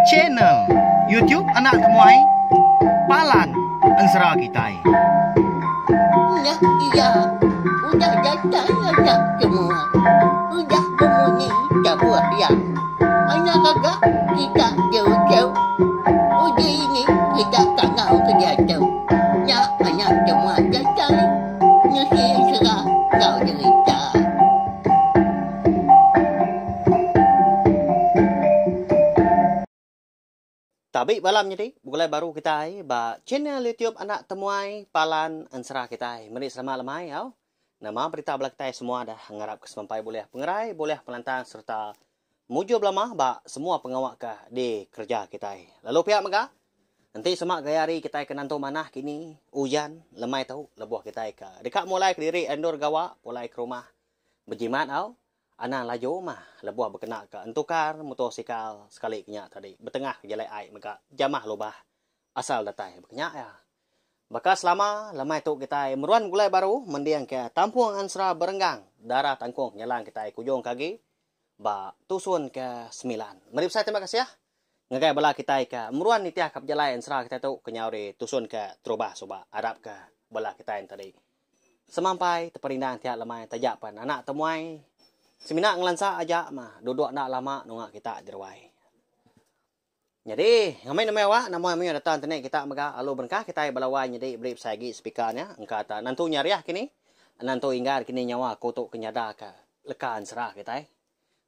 Channel YouTube Anak Temuai Palan Ensera Kitai. Nya iya udah datai anak semua. Udah bemunyi tabuh iya. Anak gaga kita jauh-jauh. Uji ini kita kangau ke diatu. Nya anak semua datai nusi ensera enggau jerita. Tabi bala menyadi, begulai baru kitai ba channel YouTube Anak Temuai Palan Ensera kitai. Meri selamat lemai au. Nama berita bala kitai semua dah ngarap ke semampai bulih pengerai, bulih pengelantang sereta mujur belama ba semua pengawa ke dikereja kitai. Lalu pia mega, enti sema gaya hari kitai ke nentu manah kini, ujan lemai tu lebuh kitai ke deka mulai kediri endur gawa pulai ke rumah bejimat au. Anang laju mah lebuh bekena ke entukar mutosikal sekali ke nya tadi betengah ke jalai ai mega jamah lubah asal datai baka nya iya. Baka selama lemai tu kitai meruan begulai baru mending ke Tampung Ensera Berenggang Darah Tangkung Kenyalang kitai kujung ke agi ba tusun ke semilan. Meri besai terima kasih ngagai bala kitai ke meruan nitih ka pejalai ensera kitai tu kenyau ari tusun ke terubah suba arap ke bala kitai enti tadi. Semampai teperindang tiap lemai taja pen anak temuai semina ngelansa aja mah duduk enda lama nunga kita jeruai. Nyadi ngambi nembiak awak nama mayuh data internet kita mega lalu berengkah kitai bala wai nyadi beri besai agi speaker nya engka ta nentu nyariah kini nentu inggar kini nyawa aku tu ke nyada ke leka ensera kitai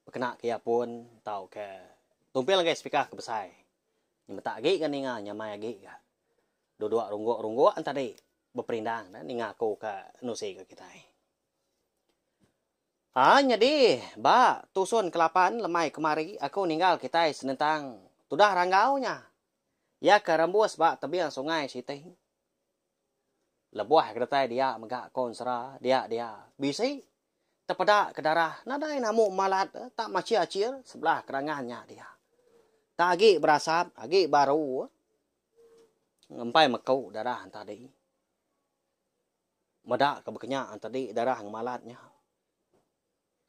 bekena ke iya pun tauka tumpil ngagai speaker ke besai. Nyemetak agi ga ninga nyamai agi ga duduk rungguk-rungguk tadi. Beperindang dah ninga aku ka nusi ka kitai. Ha nyadi ba tusun kelapan lemai kemari aku ninggal kitai senentang tudah ranggau nya. Iya ke rembus ba tebing sungai siti. Lebuh ke datai dia mega ko ensera dia dia bisi tepeda ke darah nadai namu malat tak machir achir sebelah kerangan nya dia. Tak agi berasap agi baru. Ngempai meku darah entadi. Meda ke bekenya entadi darah ngemalat nya.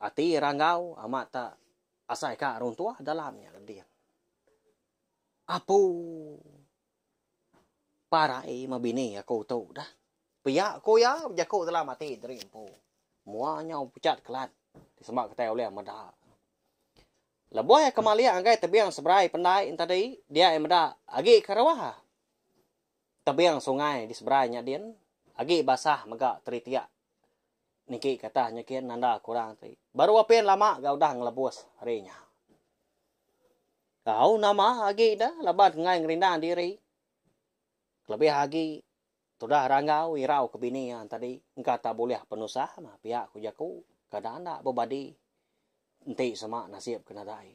Ati Ranggau amat tak asai ka runtuh dalam nya leding. Apu parai meh bini aku tu dah. Pia ku iya bejaku dalam ati diri empu. Mua nyau puchat kelat sema kitai ulih meda. Lebuh iya ke malik ngagai tebing seberai pendai entadi, dia iya meda agi ke reuh. Tebing sungai di seberai nya din agi basah mega teritik niki ke atas nya kin nanda ke orang ti baru apin lama ga udah ngelebus hari nya. Tau nama agi da laban enggai ngerindang diri kelebih agi tudah ranggau irau ke bini iya tadi engka tak bulih penusah mah pia ku jaku kada enda bebadi. Enti sema nasib ke nadai.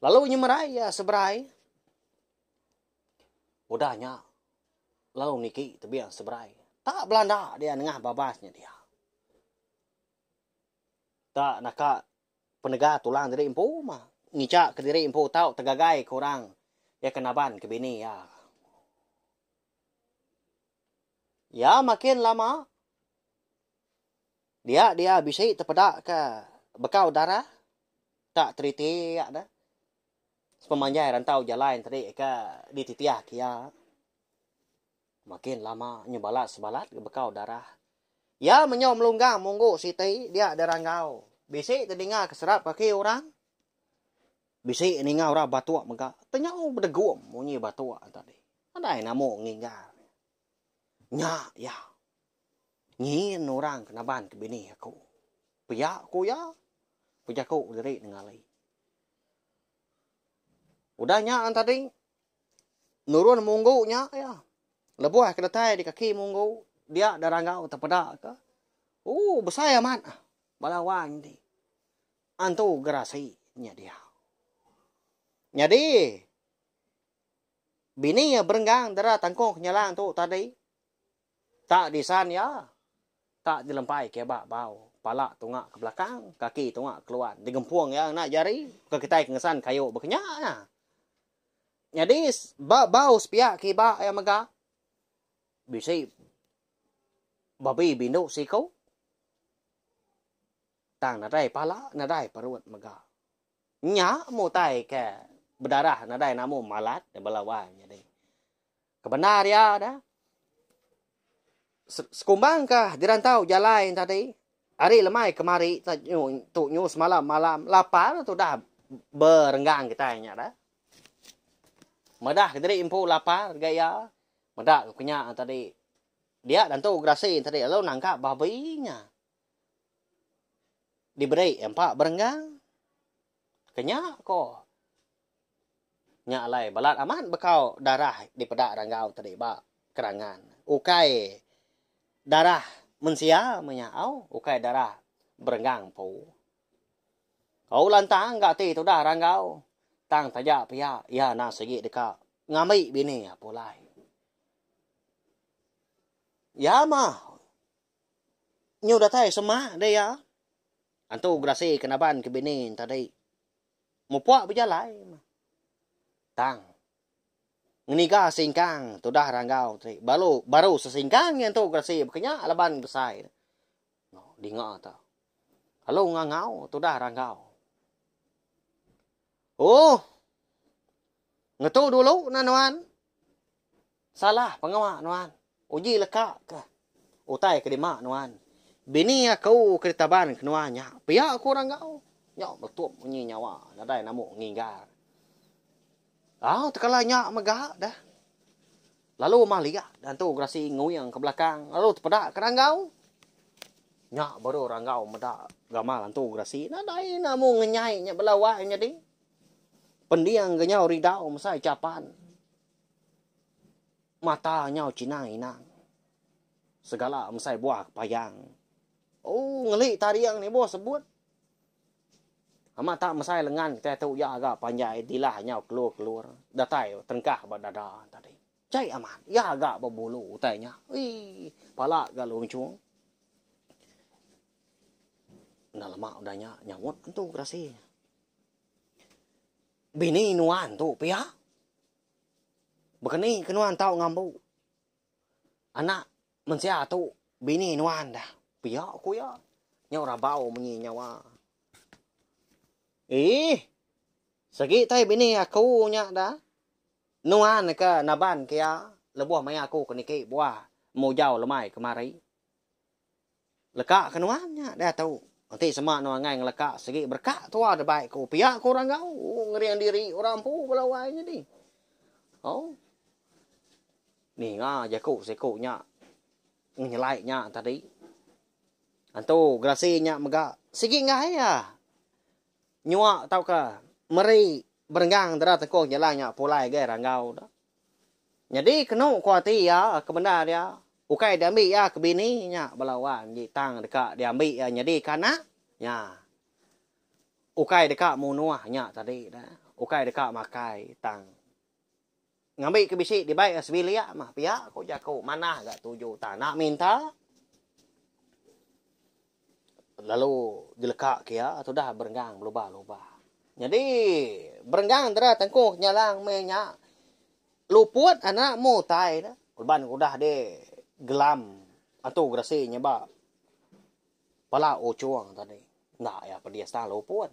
Lalu nyemerai iya seberai. Udah nya lalu niki tebing seberai. Tak belanda dia nengah babas nya dia. Tak naka penega tulang diri empu mah. Ngicha ke diri empu tau tegagai ke orang iya ke naban ke bini iya. Iya makin lama Dia dia bisi tepeda ke bekau darah tak teritik dah sepemanjai rantau jalai tadi ke dititih ke iya. Makin lama nyu balat sebalat ke bekau darah. Iya menyau melunggang munggu siti dia diranggau. Bisi tedinga ke serap kaki orang. Bisi ninga orang batuk mega. Tenyau bedegum munyi batuk tadi. Nadai namu nginggar. Nya iya. Nyin orang ke naban ke bini aku. Pia ku iya bejaku diri nengali. Udah nya tadi nurun munggu nya iya. Lebuh ke datai di kaki munggu dia da ranggau tepeda ke ooh besai amat bala wang ti. Antu gerasi nya dia. Nyadi bini iya berenggang dera tangkung kenyalang tu tadi. Tak disan iya, tak dilempai ke ba bau. Pala tunga ke belakang, kaki tunga keluan. Digempung iya ngena jari, ke kitai ke ngesan kayu bekenya nya. Nyadi ba bau sepiak kiba iya mega bisi babi bindu siku tang nadai pala nadai perut mega. Nya meh utai ke Bedarah nadai namu malat bala wai nyadi. Kebendar iya dah. Sekumbang kah dirantau jalai tadi ari lemai kemari tu nyu semalam malam lapar tu dah berenggang kitai nya dah. Medah kediri empu lapar ga iya meda ku nya tadi dia tentu gerasi tadi lalu nangkap babi nya. Diberi empa berenggang. Kenya ko. Nya alai balat amat bekau darah dipeda Ranggau tadi ba kerangan. Ukai darah mensia meh nya au, ukai darah berenggang empu. Au lantang ga ati tudah Ranggau tang taja pia iya enda sigi deka ngambi bini iya pulai. Iya mah nyu datai semak deh iya. Antu gerasi ke naban ke bini tadi. Mupuk bejalai meh. Tang ngeniga singkang tudah Ranggau ti baru baru sesingkang iya entu gerasi baka nya laban besai. Dinga ta. Lalu ngangau tudah Ranggau. Oh. Ngetu dulu nah nuan. Salah pengawa nuan. Uji leka ke utai ke dima nuan. Bini aku ke ditaban ke nuan nya. Pia ku Ranggau. Nya meletup munyi nyawa nadai namu nginggar. Au tekala nya mega deh. Lalu malik antu gerasi nguing ke belakang lalu tepeda ke Ranggau. Nya baru Ranggau meda gamal antu gerasi nadai namu ngenyai nya bala wai nyadi. Pending ke nyau ridau mesai chapan. Mata nyau chinang inang. Segala mesai buah kepayang. Oh ngeli taring ni boh sebut. Amat tak mesai lengan kitai tu iya ga panjai dilah nyau kelur-kelur datai terengkah ba dada tadi. Chai amat iya ga bebulu utai nya. Uii pala ga lunchung. Enda lama udah nya nyaut entu gerasi. Bini nuan tu pia. Baka ni ke nuan tau ngambu anak mensia tu bini nuan dah. Pia ku iya. Nyau rabau munyi nyawa. Eeh. Segi tai bini aku nya dah. Nuan ke naban ke iya lebuh maya aku ke niki buah mujau lemai kemari. Leka ke nuan nya diatu. Enti sema nuan enggai ngeleka sigi bereka tua debai ku pia ku orang enggau ngering diri orang empu bala wai nyadi. Au. Ninga jaku siku nya ngenyelai nya tadi. Antu gerasi nya mega sigi enggai iya nyua tauka meri berenggang dara tekong jelang nya pulai gai ranggau da. Nyadi kenu ku ati iya ke bendar iya, ukai diambi iya ke bini nya bala wan ji tang deka diambi iya nyadi ke anak nya. Ukai deka munuh nya tadi dah, ukai deka makai tang ngambi ke bisi dibai iya sebilik mah pia ku jaku manah ga tuju tang enda minta. Lalu dileka ke iya tudah berenggang belubah-lubah. Nyadi berenggang dera tengku kenyalang meh nya luput anak mu utai ne laban udah di gelam antu gerasi nya ba pala uchung tadi. Enda iya pedis tang luput.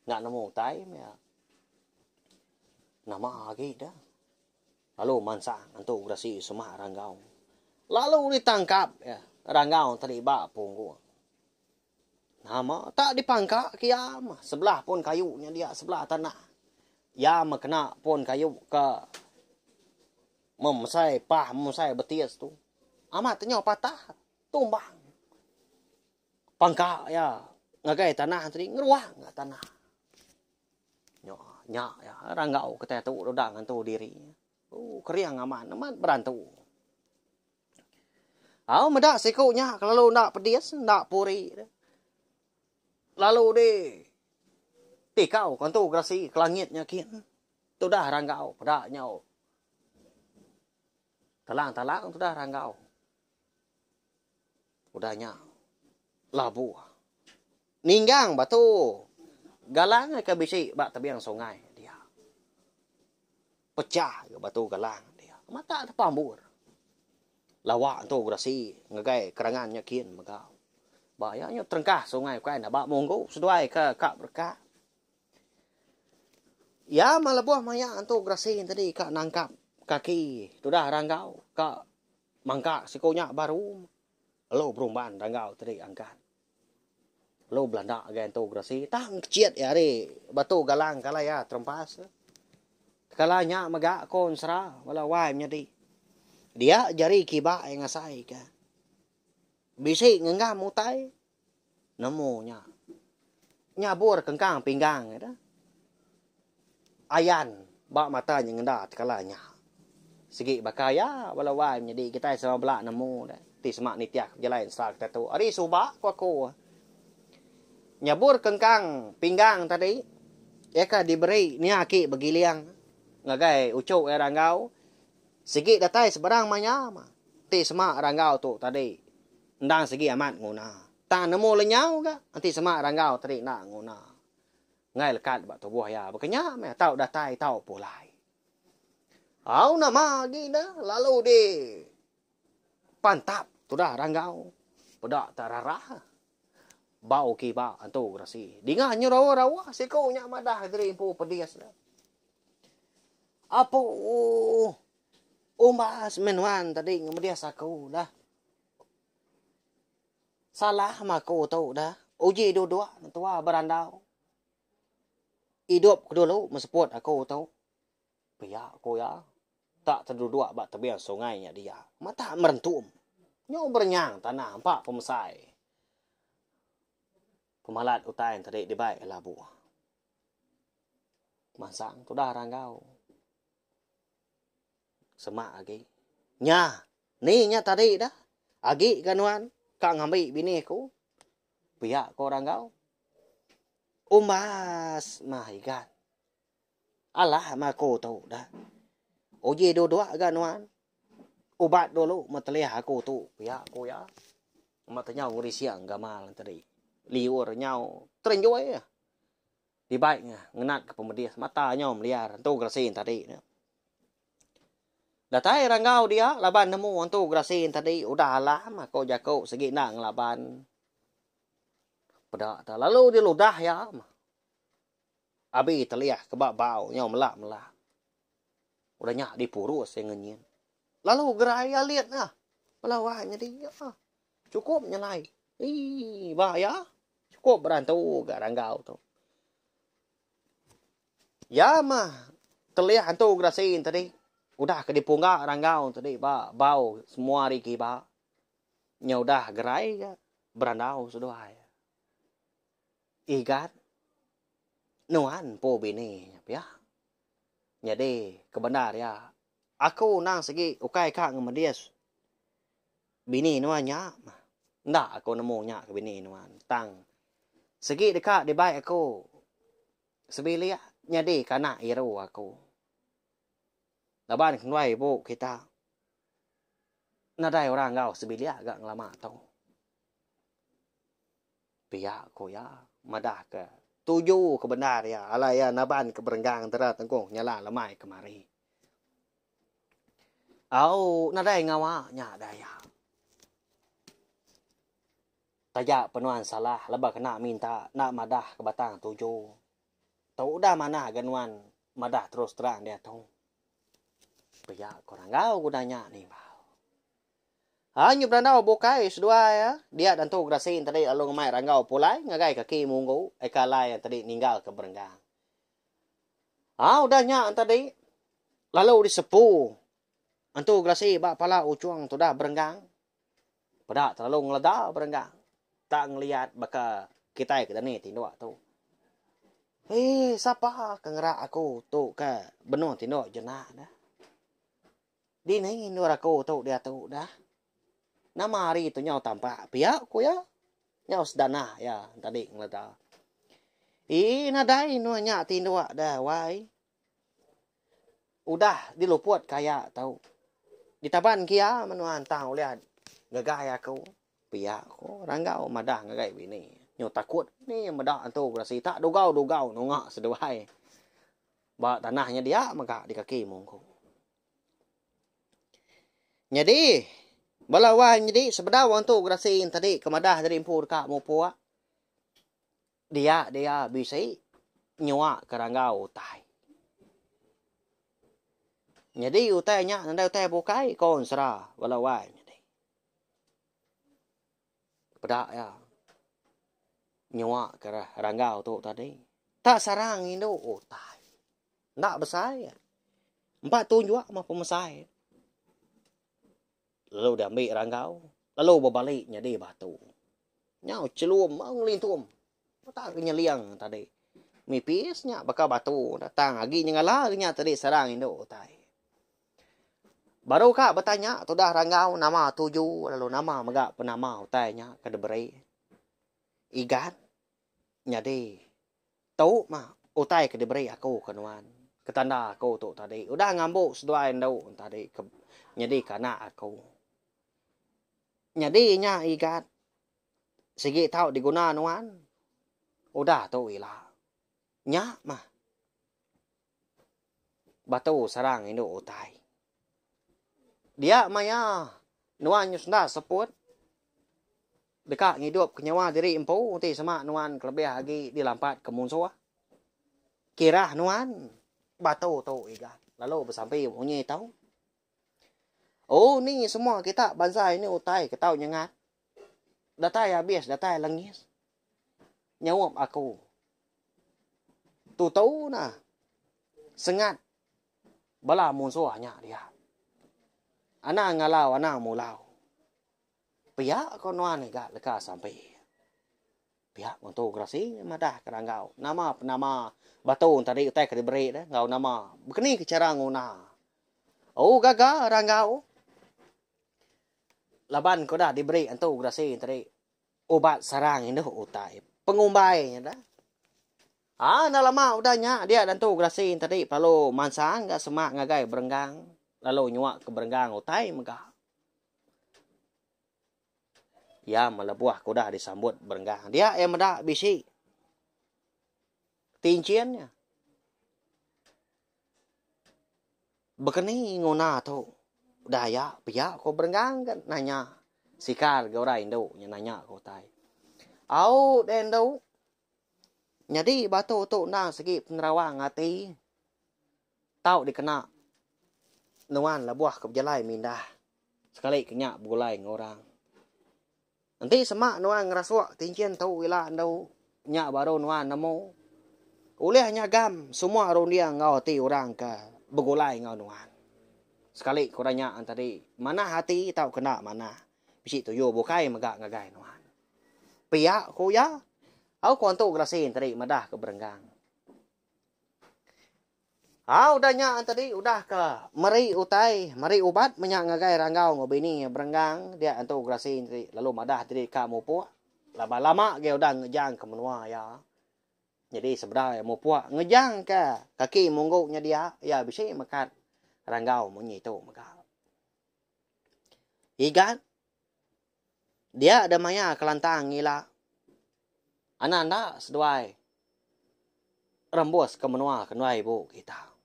Enda nemu utai meh iya. Nama agi deh. Lalu mansang antu gerasi semak Ranggau. Lalu ditangkap iya Ranggau tadi ba punggung. Nama tak dipangka ke iya mah sebelah pun kayu nya dia sebelah tanah. Iya mah kena pun kayu ke memesai pah memesai betis tu. Amat te nyau patah tumbang. Pangka iya ngagai tanah tadi ngeruang ga tanah. Nya nya iya ranggau kitai tu udah ngantu diri. Ooh kering amat amat berantu. Au meda siku nya kelalu enda pedis enda puri lalu di tikau ke antu gerasi ke langit nya kin tudah ranggau peda nyau talang talang tudah ranggau udah nya labuh ninggang batu galang ke bisi ba tebing sungai dia pecah ga batu galang dia mata te pambur lawa entu gerasi ngagai kerangan nya kin mega ba iya nya terengkah sungai ukai ne ba munggu seduai ke ka bereka. Iya mah lebuh maya antu gerasi tadi ka nangkap kaki tudah Ranggau ka mangka siku nya baru lalu berumban Ranggau tadi angkat lalu belanda agai antu gerasi tang kechit iya ari batu galang kalai iya terempas. Tekala nya mega ko ensera bala wai menyadi dia jari kiba iya ngasai ka bisi ngenggam utai. Nemu nya. Nyabur kengkang pinggang ida. Ayan ba mata nyengenda tekala nya. Sigi baka iya bala wai menyadi kitai sama bela nemu deh ti sema nitih ke pejalai ensera kitai tu. Ari suba ku aku. Nyabur kengkang pinggang tadi iya ka diberi nia aki begiling ngagai uchu iya Ranggau sigi datai seberang maya mah ti sema Ranggau tu tadi. Endang sigi amat nguna. Tang nemu lenyau ga enti sema ranggau tadi enda nguna. Enggai lekat ba tubuh iya baka nya meh tau datai tau pulai. Au nama agi ne lalu di pantap tudah ranggau peda tak rarah bau kiba antu gerasi. Dinga nyu rauh-rauh siku nya madah diri empu pedis ne. Apu umbas meh nuan tadi ngemedis aku dah. Salah mah aku tu dah. Uji duduk entua berandau. Idup ke dulu meseput aku tu. Pia ku iya. Tak teduduk ba tebing sungai nya dia. Mata merentum. Nyau berenyang tanah empa pemesai. Pemalat utai tadi dibai labuh. Mansang tudah ranggau. Semak agi. Nya, ni nya tadi dah. Agi ga nuan ka ngambi bini aku. Pia ko Ranggau. Umbas mah igat. Alah mah aku tu dah. Uji duduk ga nuan. Ubat dulu metelih aku tu pia ko iya. Amat nyau ngerising gamal tadi. Liur nyau terenjui. Dibai nya ngenat ke pemedis mata nyau meliar entu gerasi tadi nya. Datai Ranggau dia laban nemu entu gerasi tadi udah alam ko jaku sigi enda ngelaban. Peda ta lalu diludah iya mah. Abi telih ke ba bau nyau mela-mela. Udah nya dipurus iya ngenyit. Lalu gerai alit nya. Bala wai nyadi iya. Chukup nyelai. Eii ba iya. Chukup berantu ga Ranggau tu. Iya mah telih antu gerasi tadi udah ke dipungga Ranggau tadi ba bau semua ari kiba. Nya udah gerai ga berandau seduai. Igat nuan empu bini nya pia. Nyadi ke bendar iya aku endang sigi ukai ka ngemedis bini nuan nya mah. Enda aku nemu nya ke bini nuan tang sigi deka dibai aku. Sebilik nyadi ke anak iru aku. Laban kenuai ibu kita nadai orang enggau sebilik ga ngelama tu. Pia ku iya madah ke tuju ke bendar iya alai iya naban ke berenggang entara tengkung nyala lemai kemari. Au nadai ngawa nya daya. Taja penuan salah leba kena minta enda madah ke batang tuju. Tu udah manah ga nuan madah terus terang diatu. Pia ko Ranggau guna nya nimbal. Ha nyu berandau bukai seduai a dia dantu Gerasin tadi lalu ngemai Ranggau pulai ngagai kaki munggu eka alai tadi ninggal ke berenggang. Ha udah nya tadi lalu disepu antu Gerasi ba pala uchung tudah berenggang. Peda terlalu ngeleda berenggang. Tak ngeliat baka kitai ke dani tinduk tu. Hei, sapa ke ngerak aku tu ke benung tinduk jenak dah. Dini endur aku tu diatu dah. Nama hari tu nyau tampak pia ku iya. Nyau sedanah iya tadi ngeleda. Ii nadai endur nya tinduk dah wai. Udah diluput kaya tau. Ditaban kia menua entang ulih gagai aku. Pia ko Ranggau madah ngagai bini. Nyu takut bini meda antu gerasi tak dugau-dugau nunga seduai. Ba tanah nya dia mega di kaki munggu. Nyadi bala wai nyadi sebedau antu gerasi tadi ke madah diri empu deka mupuk dia dia bisi nyua ke Ranggau utai. Nyadi utai nya nadai utai bukai ko ensera bala wai nyadi. Peda iya nyua ke ranggau tu tadi. Tak sarang indu utai. Enda besai. Empa tunjuk mah pemesai. Lalu diambi ranggau lalu bebali nyadi batu. Nyau chelum mau ngelintum. Tak ke nyeliang tadi. Mipis nya baka batu tang agi nyengala nya tadi sarang indu utai. Baru ka betanya tudah ranggau nama tuju lalu nama mega penama utai nya ke diberi. Igat nyadi tu mah utai ke diberi aku ke nuan. Ke tanda aku tu tadi udah ngambu seduai endu tadi ke nyadi ke anak aku. Nyadi nya igat sigi tau diguna nuan udah tu ila. Nya mah. Batu sarang indu utai. Dia maya nuan nyu senda seput deka ngidup ke nyawa diri empu enti sema nuan kelebih agi dilampat ke munsuh. Kirah nuan batu tu iga lalu besampi munyi tu. Oh ni semua kita bansa indu utai ke tau nyengat. Datai abis datai lengis. Nyaup aku. Tutu nah. Sengat bala munsuh nya dia. Anang ngalau anang mulau. Pia ko nuan iga leka sampi. Pia ngentu gerasi madah ke ranggau nama penama batu tadi utai ke diberi ne enggau nama bekeni ke chara nguna. Oh gaga ranggau laban ke udah diberi entu gerasi tadi. Ubat sarang indu utai pengumbai nya dah. Aa enda lama udah nya dia dantu gerasi tadi pelalu mansang ga semak ngagai berenggang lalu nyua ke berenggang utai mega. Iya melebuh ke udah disambut berenggang dia iya meda bisi tinchin nya. Bekeni nguna tu udah aya pia ko berenggang ga nanya sikar ga orang indu nya nanya ko utai. Au deh endu nyadi batu tu endang sigi penerawang ati tau dikena nuan lebuh ke bejalai mindah sekali ke nya begulai enggau orang. Enti sema nuan ngerasuk tinchin tu ila endu, nya baru nuan nemu. Ulih nyagam semua runding enggau ati orang ke begulai enggau nuan. Sekali ke orang nya tadi manah ati tauka enda manah, bisi tuju bukai mega ngagai nuan. Pia ku iya, au ku antu gerasi tadi madah ke berenggang. Au udah nya tadi udah ke meri utai meri ubat menya ngagai ranggau enggau bini berenggang dia antu gerasi tadi lalu madah diri ka mupuk laban lama agi udah ngejang ke menua iya. Nyadi sebedau iya mupuk ngejang ke kaki munggu nya dia iya bisi mekat ranggau munyi tu mega. Igat dia da maya kelantang ila anak enda seduai rembus ke menua ke nuai ibu kita.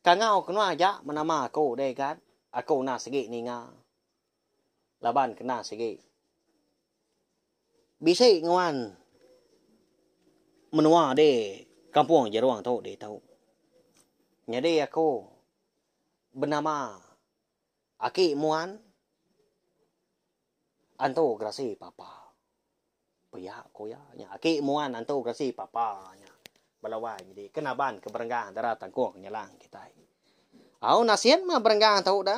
Kangau ke nuai aja menama aku deh kan, aku enda sigi ninga laban kena sigi. Bisi nguan menua di kampung jerung tu ditu. Nyadi aku benama aki muan antu gerasi papa. Pia ku iya nya aki muan antu gerasi papa nya bala wai nyadi ke naban ke berenggang dara tangkung nyelang kitai. Au nasin mah berenggang tu da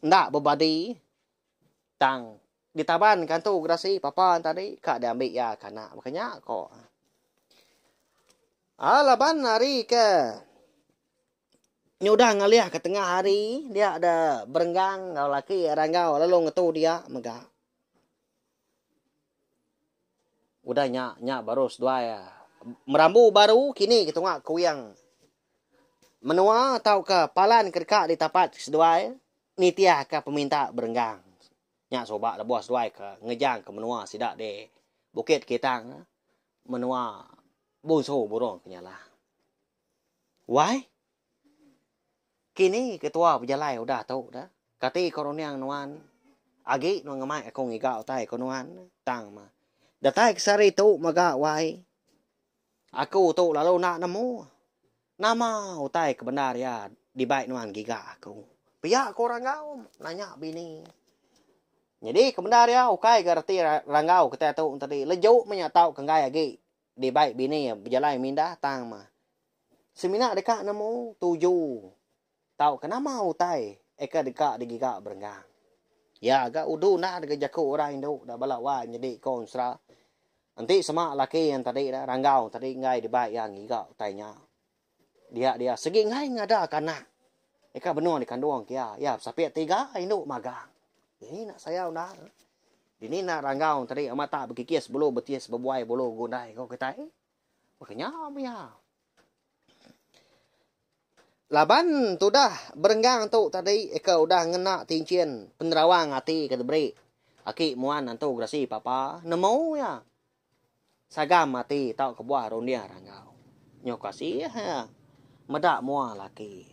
enda bebadi tang ditaban ke antu gerasi papa tadi ka diambi iya ke anak baka nya ko. Aa laban hari ke nyudah ngalih ke tengah hari dia da berenggang enggau laki ranggau lalu ngetu dia mega. Udah nya, nya baru seduai merambu baru kini ke tunga kuing menua tauka palan ke deka ditapat seduai nitihka peminta berenggang. Nya suba lebuh seduai ke ngejang ke menua sida di Bukit Kitang menua Bunsu Burung Kenyalang. Wai. Kini ketua bejalai udah tu dah. Kati ko runding nuan agi nuan ngemai aku ngiga utai ko nuan tang mah. Datai ke sehari tu mega wai. Aku tu lalu enda nemu. Nama utai ke bendar iya dibai nuan giga aku? Pia ko Ranggau nanya bini. Nyadi ke bendar iya ukai ga reti Ranggau kitai tu tadi leju meh nya tau ke enggai agi dibai bini iya bejalai mindah tang mah. Semina deka nemu tuju tauka nama utai eka deka digiga berenggang. Iya ga udu enda deka jaku orang indu da bala wai nyadi ko ensera. Enti sema laki iya tadi da Ranggau tadi enggai dibai iya ngiga utai nya. Dia dia sigi enggai ngada ka anak eka benung dikandung ke iya. Iya besapit tiga indu magang. Dini enda sayau endar. Dini enda Ranggau tadi amat tak bekikis bulu betis bebuai bulu gundai ko kitai. Baka nya meh iya. Laban tudah berenggang tu tadi ke udah ngena tinchin penerawang ati ke diberi aki muan antu gerasi papa nemu iya. Sagam ati tauka buah runding ranggau. Nyau kasih iya meda mua laki.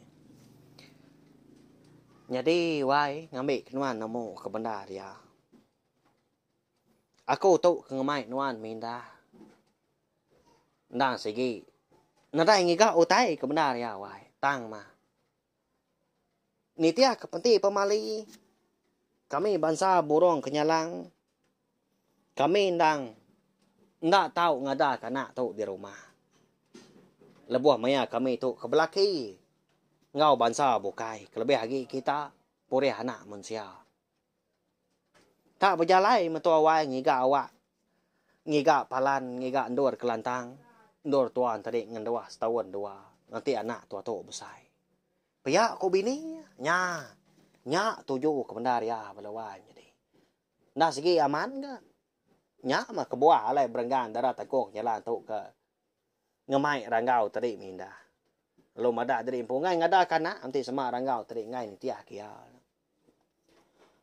Nyadi wai ngambi ke nuan nemu ke bendar iya. Aku tu ke ngemai nuan mindah. Endang sigi nadai ngiga utai ke bendar iya wai tang mah. Nitih ke penti pemali kami bansa burung kenyalang kami endang enda tau ngada ke anak tu di rumah. Lebuh maya kami tu ke belaki enggau bansa bukai kelebih agi kita purih anak mensia. Tak bejalai metua wai ngiga awak ngiga palan ngiga endur ke lantang endur tua enti ngenduh setaun dua nganti anak tua tu besai. Pia ku bini nya nya tuju ke bendar iya bala wai nyadi. Enda sigi aman ga nya mah kebuah alai berenggang dara tangkung nyala tu ke ngemai ranggau tadi mindah. Lalu madah diri empu enggai ngada ke anak enti sema ranggau tadi enggai nitih ke iya.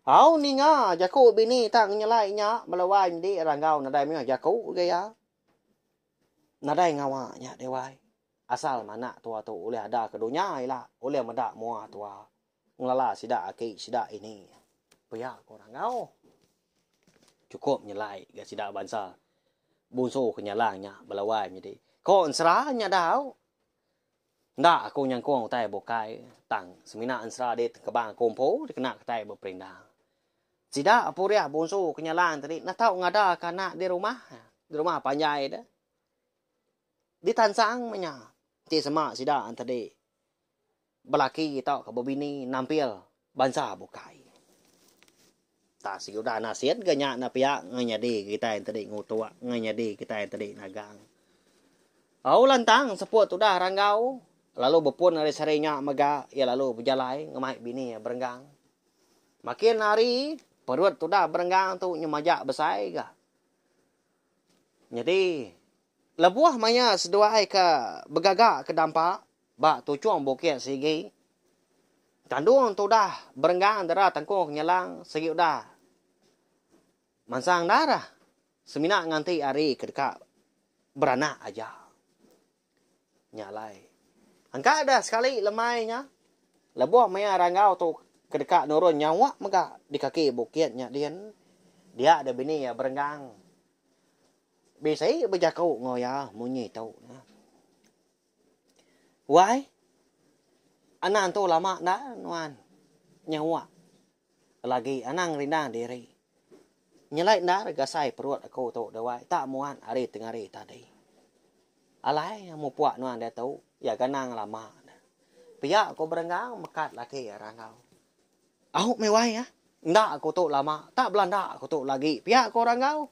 Au ninga jaku bini tak ngenyelai nya bala wai nyedi ranggau nadai mayuh jaku ga iya. Nadai ngawa nya deh wai. Asal manak tua tu ulih ada ke dunya ila ulih meda mua tua ngelala sida aki sida ini. Pia ko ranggau. Chukup nyelai ga sida bansa bunsu ke nyalang nya bala wai nyedi. Ko ensera nya dau. Enda aku nyangkung utai bukai tang semina ensera di tengkebang aku empu dikena kitai beperindang. Sida purih bunsu ke nyalang tadi enda tau ngada ke anak di rumah, di rumah panjai deh. Ditansang meh nya ti sema sida tadi belaki tauka bebini nampil bansa bukai. Tak sigi udah nasit ga nya enda pia ngai nyadi kitai tadi ngutuk ngai nyadi kitai tadi nagang. Au lantang seput udah ranggau lalu bepun ari sehari nya mega iya lalu bejalai ngemai bini iya berenggang. Makin hari perut tudah berenggang tu nyemaja besai ga. Nyadi lebuh maya seduai ke begaga ke dampa ba tuchung bukit sigi kandung tudah berenggang dera tangkung nyelang sigi udah mansang endar semina nganti hari ke deka beranak aja. Nya alai engka deh sekali lemai nya lebuh maya ranggau tu ke deka nurun nyawa mega di kaki bukit nya din dia deh bini iya berenggang bisi bejaku enggau iya munyi tu. Wai, anang tu lama enda nuan nyawa lagi anang rindang diri. Nyelai endar gasai perut aku tu deh wai tak muat ari tengari tadi. Alai mupuk nuan diatu iya ganang lama ne. Pia ku berenggang mekat laki ranggau. Au meh wai ah enda aku tu lama tak belanda aku tu lagi pia ku ranggau.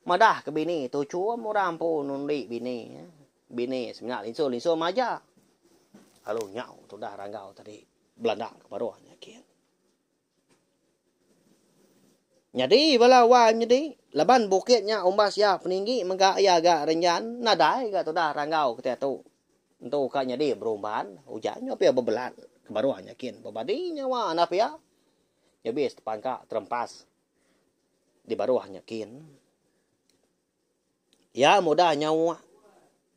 Madah ke bini tuchum orang empu nundi bini. Bini semina linsu-linsu maja. Lalu nyau tudah ranggau tadi belanda ke baruh nya kin. Nyadi bala wai nyadi laban bukit nya umbas iya peninggi mega iya ga renjan nadai ga tudah ranggau ke diatu. Entu ka nyadi berumban ujan nya pia bebelat ke baruh nya kin bebadi nyawa enda pia. Nyabis tepangka terempas di baruh nya kin. Iya mudah nyauk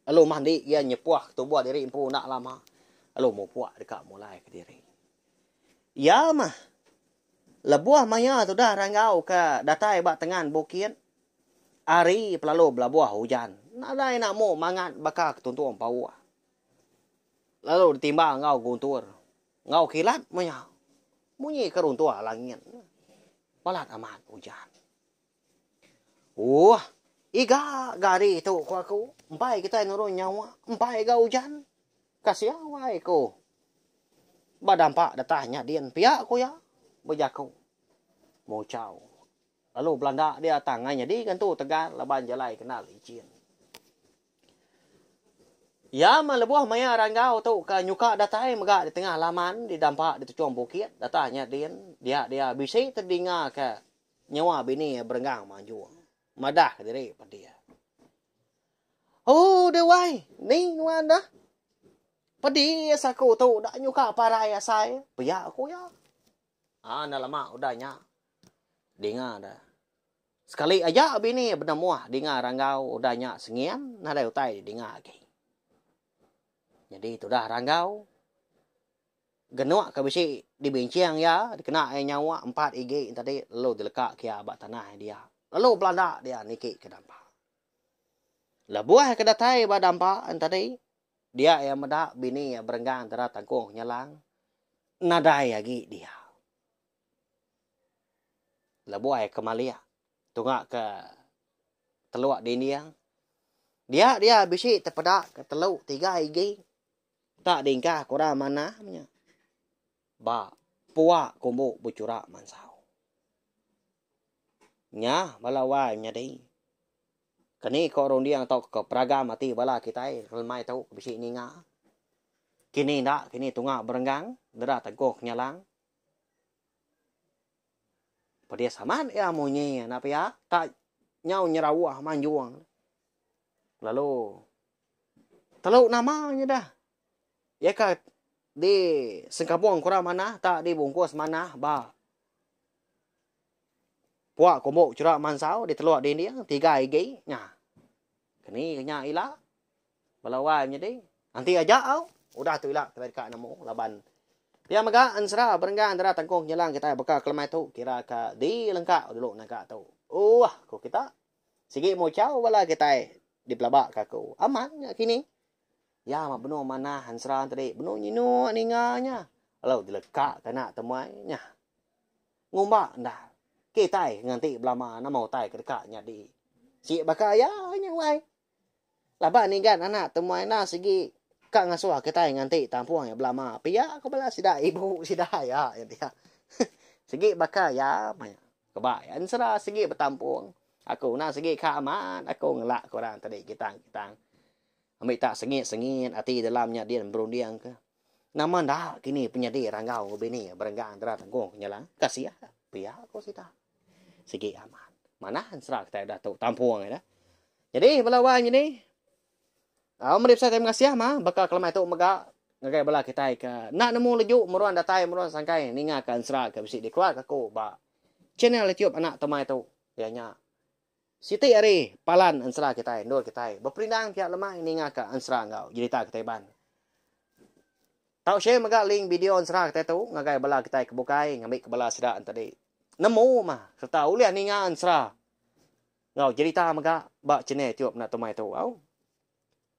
lalu mandi iya nyepuh tubuh diri empu enda lama lalu mupuk deka mulai kediri. Iya mah lebuh maya tudah ranggau ke datai ba tengan bukit ari pelalu belabuh ujan nadai namu mangat baka ke tuntung pauh. Lalu ditimbal enggau guntur enggau kilat maya munyi ke runtuh langit. Balat amat ujan. Uuh iga ga hari tu ku aku empai kitai nurun nyawa empai ga ujan. Kasih wai ku ba dampa detah nya din pia ku iya bejaku muchau. Lalu belanda dia tang ai nyadi ngentu tegar laban jalai kena licin. Iya meh lebuh maya ranggau tu ke nyuka datai mega di tengah laman di dampa di tuchung bukit datah nya din dia dia bisi tedinga ke nyawa bini iya berenggang manjung madah ke diri pedih. Ooh deh wai ni nuan dah pedis aku tu dah nyuka parai asai pia ku iya. Aa enda lama udah nya dinga dah. Sekali aja bini benemuh dinga Ranggau udah nya sengin nadai utai didinga agi. Nyadi tudah Ranggau genuk ke bisi dibinching iya dikena iya nyawa empat igi tadi lalu dileka ke iya ba tanah dia lalu belanda dia niki ke dampa. Lebuh ke datai ba dampa tadi dia iya meda bini iya berenggang dara tangkung nyelang nadai agi dia. Lebuh ai ke malik tunga ke teluk dinding dia dia bisi tepeda ke teluk tiga igi tak dingkah ke orang manah nya ba pua kumbu bechura mansau. Nya bala wai menyadi keni ko runding tauka peragam ati bala kitai lemai tu bisi ninga kini enda kini tunga berenggang deda teguh kenyalang. Pedis amat iya munyi enda pia tak nyau nyerawah manjung. Lalu telu nama nya dah. Iya ka di sengkabung kurang manah tak dibungkus manah ba puak kumbu chura mansau diteluk dinding tiga igi nya. Keni ke nya ila Bala wai menyadi enti aja au udah tu ila kitai deka nemu laban pia mega ensera berengga entara tangkung nyelang kitai baka kelemai tu kira ka di lengka dulu nangka tu. Ooh ku kita sigi muchau bala kitai dipelaba ka aku amat nya kini. Ya mah benung manah ensera tadi benung nyinuk ninga nya lalu dileka ka anak temuai nya. Ngumba enda kitai nganti belama nama utai ke deka nyadi. Sigi baka iya nya wai. Laban igan anak temuai enda sigi ka ngasuh kitai nganti tampung iya belama pia ko bala sida ibu sida aya iya dia. Sigi baka iya meh keba iya ensera sigi betampung. Aku enda sigi ka amat aku ngelak ke orang tadi kitang-kitang. Ambi tak sengit-sengit ati dalam nya din berunding ke. Nama enda kini penyadi ranggau enggau bini berenggang antara tengkung nyelang kasih pia ko sida. Sigi amat. Manah ensera kitai udah tu tampung ida. Nyadi bala wai nyadi au meri besai terima kasih mah baka kelemai tu mega ngagai bala kitai ke enda nemu leju meruan datai meruan sangkai ninga ka ensera ke bisi dikeluar ka aku ba channel youtube anak temai tu iya nya siti ari palan ensera kitai endur kitai beperindang pia lemai ninga ka ensera enggau jerita kitai iban. Tau share mega link video ensera kitai tu ngagai bala kitai ke bukai ngambi ke bala sida tadi nemu mah sereta ulih ninga ensera enggau jerita mega ba channel youtube enda tumai tu au.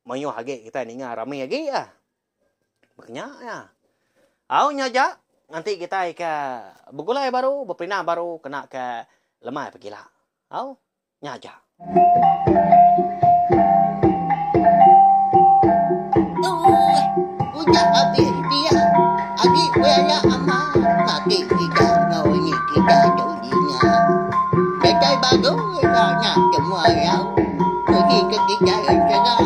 Mayuh agi kitai ninga rami agi ah. Baka nya iya. Au nya aja nganti kitai ke begulai baru bepindah baru kena ke lemai pegila. Au. Nya aja. Tuh, udah abis dia. Agi bela amat agi kita enggau ini kita tu dinga. Datai baru ila nya semua rau. Pergi ke kita ensera.